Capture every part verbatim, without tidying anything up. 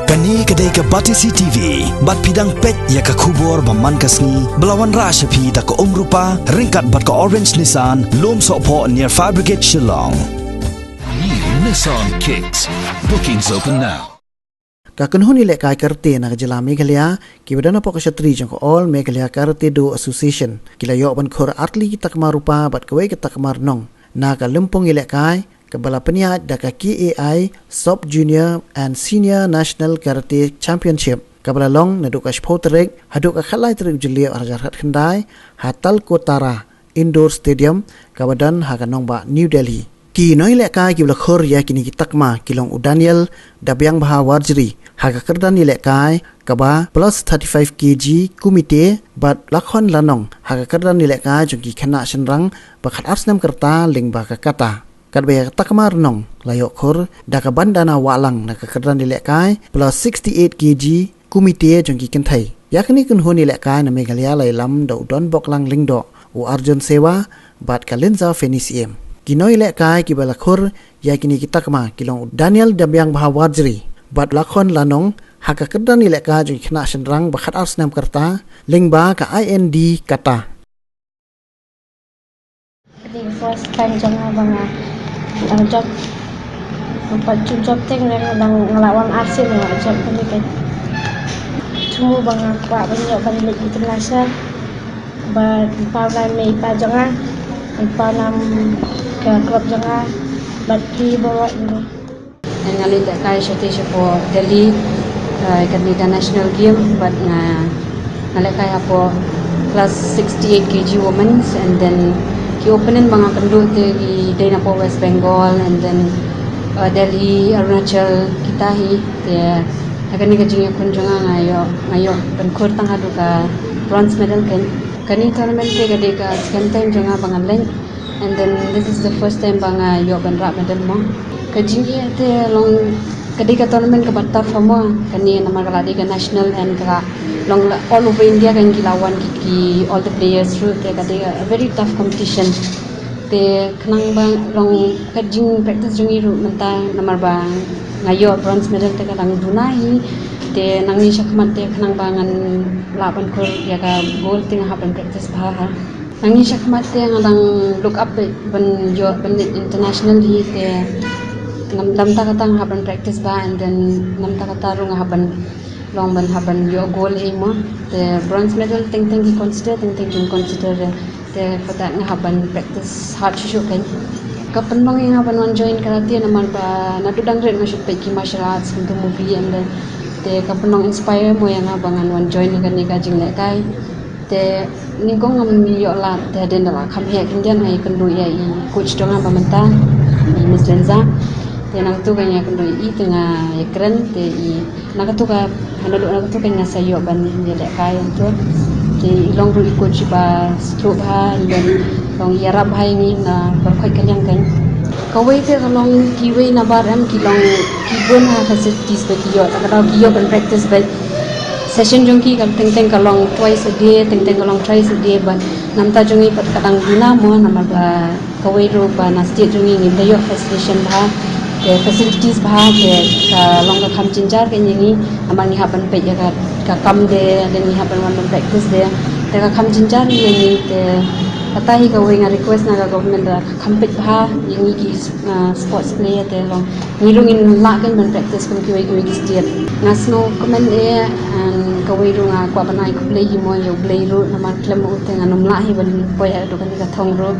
Kane ka dei ka Batesi T V, bad phi dang peit ïa ka khubor ba man ka sngi, ba la wanrah sha phi da ka Umrupa, ryngkat bad ka Orange Nissan, Lumsohphoh near Fire Brigade Shillong. New Nissan Kicks. Bookings open now. Ka kynhun ïalehkai karate na ka jylla Meghalaya, kiba don hapoh ka shatri jong ka All Meghalaya Karate Do Association, ki la ïoh ban khur artylli ki takma rupa bad kawei ka takma rnong na ka lympung ïalehkai kaba la pynïaid da ka K A I Sub Junior and Senior National Karate Championship, kaba la long naduh ka shiphew tarik haduh ka khatlai tarik u Jylliew arhajar khatkhyndai ha Talkotara Indoor Stadium, kaba don ha ka nongbah New Delhi. Ki nongïalehkai kiba la khur ïa kine ki takma ki long u Daniel Dabiangbha Warjri ha ka kyrdan ïalehkai kaba plus thirty-five K G kumite, bad Lakhon Lanong ha ka kyrdan ïalehkai jong ki khynnah shynrang ba khatar snem ka rta lyngba ka kata. Katba ïa ka takma rnong la ïoh khur da ka Bandana Wahlang na ka kyrdan ïalehkai plus sixty-eight K G kumite jong ki kynthei. Ïa kane ka kynhun ïalehkai na Meghalaya la ïalam da u Donboklang Lyngdoh, u Arjun Sewa bad ka Linza Feni Syiem. Ki nongïalehkai kiba la khur ïa kine ki takma ki long u Daniel Dabiangbha Warjri bad Lakhon Lanong ha ka kyrdan ïalehkai jong ki khynnah shynrang ba khatar snem ka rta lyngba ka I N D kata. Ka dei ka first time jong nga ba nga dang jop. Nga pat ju jop teng, nga dang, nga la wan arsien nga la jop kane ka. Jingmut ba nga kwah ban ïoh ban leit international. Bad i Paw Nam i pa jong nga, i Paw Nam ka club jong nga, bad ki baroh ngi. Nga leit lehkai shatei shapoh Delhi, uh, kane ka national game, bad nga, nga lehkai hapoh class sixty-eight K G women's, and then ki opponent ba nga kynduh te ki dei napoh West Bengal, and then, uh, Delhi, Arunachal, kita hi. Te ha kane ka jingïakhun jong nga, nga ïoh, nga ïoh ban khur tang haduh ka bronze medal. Kane, kane tournament te ka dei ka second time jong nga ba nga leit. And then this is the first time ba nga ïoh ban rah medal mo. Ka jingïeit te long, ka dei ka tournament kaba tough mo. Kane namar ka la dei ka national and ka la long la all over India, kan ki la wan ki, ki all the players ruh, te ka dei a very tough competition. Te khnang ba long ka jing practice jong ngi ruh mynta namar ba nga ïoh bronze medal te ka dang duna hi. Te nangne shakhmat te khnang ba ngan lah ban khur ïa ka gold te nga hap ban practice bha ha. Nangne shakhmat te nga dang look up beit ban ïoh ban leit international hi, te namta kata nga hap ban practice bha, and then namta kata ruh nga hap ban long ban hap ban ïoh gold hi mo. Te bronze medal teng teng ki consider, teng teng kim consider. Te kata nga hap ban practice hard shuh shuh kan. Ka pynlong ïa nga ban wan join karate namar ba naduh dang rit nga shu peit ki martial arts kumta movie, and then te ka pynlong inspire mo ïa nga ba ngan wan join kane ka jinglehkai. Te nyngkong ngam ïoh lad, te hadien da la kham heh khyndiat nga ïakynduh ïa i coach jong nga ba mynta, i Miss Lenza. Te nangtu ka ïakynduh ïa i, te nga ïakren, te i na katu ka, ha naduh na katu ka nga sa ïoh ban ïalehkai hangtu. Te i long ruh i coach ba stroke bha, i long, long ïarap bha ïa ngi na baroh khoit ka liang kan. Kawei te ka long kiwei na bar em ki long ki bun ha facilities ba ki ïoh, ta ka daw ki ïoh ban practice ba session jong ki ka teng teng ka long twice a day, teng teng ka long thrice a day, but namta jong ngi pat ka dang duna mo namar ba kawei ruh ba na state jong ngi ngim da ïoh facilitation bha, te facilities bha, te ka long ka kham jynjar ka ïa ngi, namar ngi hap ban peit ïa ka, ka kam de, then ngi hap ban wan ban practice de, te ka kham jynjar ïa ngi, te kata hi kawei nga request na ka government da ka kham peit bha ïa ngi ki, ah, sports player te long. Ngi ruh ngin lah kan ban practice kum kiwei kiwei ki state. Nga sngewkmen eh, and kawei ruh nga kwah ban ai khublei hi mo ïa U Blei ruh namar khlem u te ngan ym lah hi ban poi haduh kane ka thong ruh.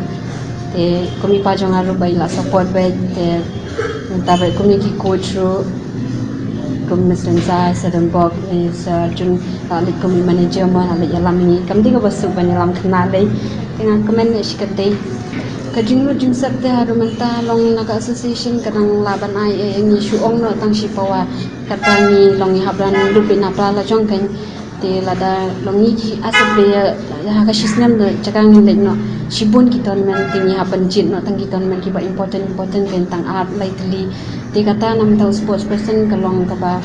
Te kum i pa jong nga ruh ba i la support bha, te mynta ba kum i ki coach ruh, kum Miss Lenza, Sir Donbok, Miss Arjun, la leit kum i manager mo, la leit ïalam ïa ngi. Kam dei kaba suk ban ïalam khynnah lei. Te nga kmen eh shikatdei. Ka jinglut jingsep te haduh mynta long na ka association ka dang lah ban ai eh ïa ngi shu ong noh tang shi pawa. Kata ngi long ngi hap ban lut beit na pra la jong kan. Te lada long ngi ki as a player ha ka shi snem da jaka ngi leit noh shibun ki tournament, te ngi hap ban jied noh tang ki tournament kiba important important kan, tang ar lai tylli. Te kata namar u sports person ka long kaba,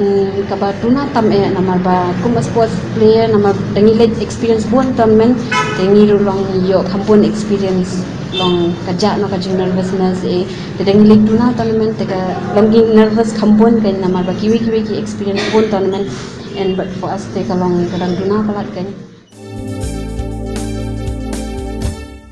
mm, kaba duna tam eh namar ba kum ba sports player namar da ngi leit experience bun tournament, te ngi ruh long ngi ïoh kham bun experience. Long ka jah noh ka jing nervousness eh. Te dang leit duna tournament te ka long ki nervous kham bun kan, namar ba kiwei kiwei ki experience bun tournament. And but for us te ka long ka dang duna palat kan.